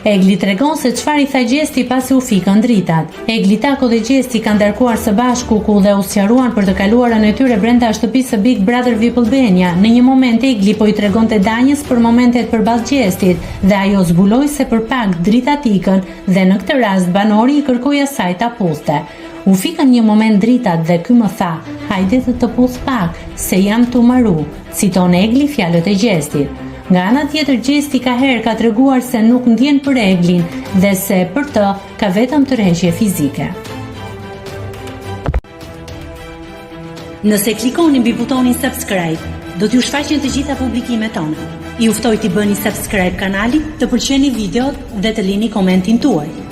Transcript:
Egli tregon se çfarë i tha Gjesti pasi u fikën dritat. Egli Tako dhe Gjesti kanë darkuar së bashku ku dhe u sqaruan për të kaluarën e tyre brenda shtëpisë së Big Brother VIP Albania. Në një moment Egli po i tregonte Danjës për momentet përballë Gjestit dhe ajo zbuloi se për pak dritat ikën dhe në këtë rast banori i kërkoi asaj ta puthte. U fikën një moment dritat dhe ky më tha, hajde të të puth pak, se jam tu maru, citon Egli fjalët e Gjestit. Nga ana tjetër Gjesti kaherë ka treguar se nuk ndjen për Eglin dhe se për të ka vetëm tërheqje fizike. Nëse klikoni mbi butonin subscribe, do t'ju shfaqen të gjitha publikimet tona. Ju ftoj t'i bëni subscribe kanalit, të pëlqeni videot dhe të lini komentin tuaj.